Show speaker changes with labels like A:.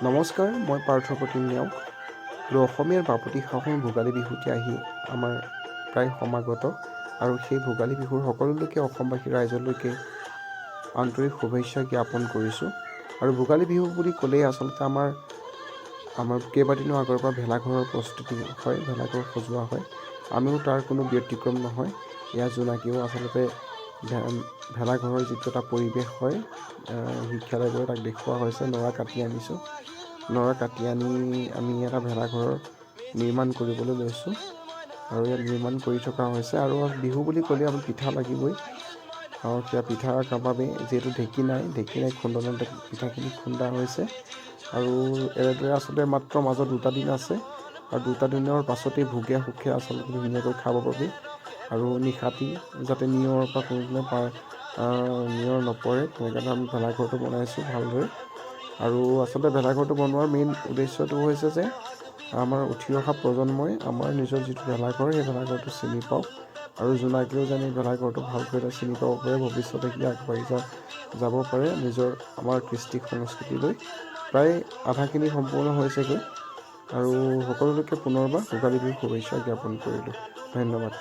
A: নমস্কাৰ, মই পাৰ্থ প্ৰতিম নেওগ আৰু অসমীয়াৰ বাপতি সাহোন ভোগালী বিহুটি আহি আমাৰ প্ৰায় সমাগত আৰু সেই ভোগালী বিহুৰ সকলোলৈকে, অসমবাসী ৰাইজলৈকে আন্তৰিক শুভেচ্ছা জ্ঞাপন কৰিছোঁ। আৰু ভোগালী বিহু বুলি ক'লেই আচলতে আমাৰ কেইবাদিনো আগৰ পৰা ভেলাঘৰৰ প্ৰস্তুতি হয়, ভেলাঘৰ সজোৱা হয়। আমিও তাৰ কোনো ব্যতিক্ৰম নহয়। এয়া জোনাকীও আচলতে ভেলাঘৰৰ যিটো এটা পৰিৱেশ হয়, শিক্ষালয়বোৰে তাক দেখুওৱা হৈছে। নৰা কাটি আনিছোঁ। নৰা কাটি আনি আমি এটা ভেলাঘৰৰ নিৰ্মাণ কৰিবলৈ লৈছোঁ আৰু ইয়াত নিৰ্মাণ কৰি থকা হৈছে। আৰু বিহু বুলি ক'লে আমি পিঠা লাগিবই আৰু সেয়া পিঠাৰ বাবে যিহেতু ঢেঁকী নাই, ঢেঁকী নাই, খুন্দনাতে পিঠাখিনি খুন্দা হৈছে। আৰু এনেদৰে আচলতে মাত্ৰ মাজত দুটা দিন আছে আৰু দুটা দিনৰ পাছতেই ভোগে সুখে আচলতে ধুনীয়াকৈ খাব পাবি। আৰু নিশাটি যাতে নিয়ৰৰ পৰা কোনোদিনে নিয়ৰ নপৰে, তেনেকৈ আমি ভেলাঘৰটো বনাইছোঁ ভালদৰে। আৰু আচলতে ভেলাঘৰটো বনোৱাৰ মেইন উদ্দেশ্যটো হৈছে যে আমাৰ উঠি অহা প্ৰজন্মই আমাৰ নিজৰ যিটো ভেলাঘৰ, সেই ভেলাঘৰটো চিনি পাওক আৰু জোনাকীয়েও যেন এই ভেলাঘৰটো ভালকৈ এটা চিনি পাব পাৰে, ভৱিষ্যতে সি আগবাঢ়ি যাব পাৰে নিজৰ আমাৰ কৃষ্টি সংস্কৃতিলৈ। প্ৰায় আধাখিনি সম্পূৰ্ণ হৈছেগৈ আৰু সকলোলৈকে পুনৰবাৰ ভোগালী বিহুৰ শুভেচ্ছা জ্ঞাপন কৰিলোঁ। ধন্যবাদ।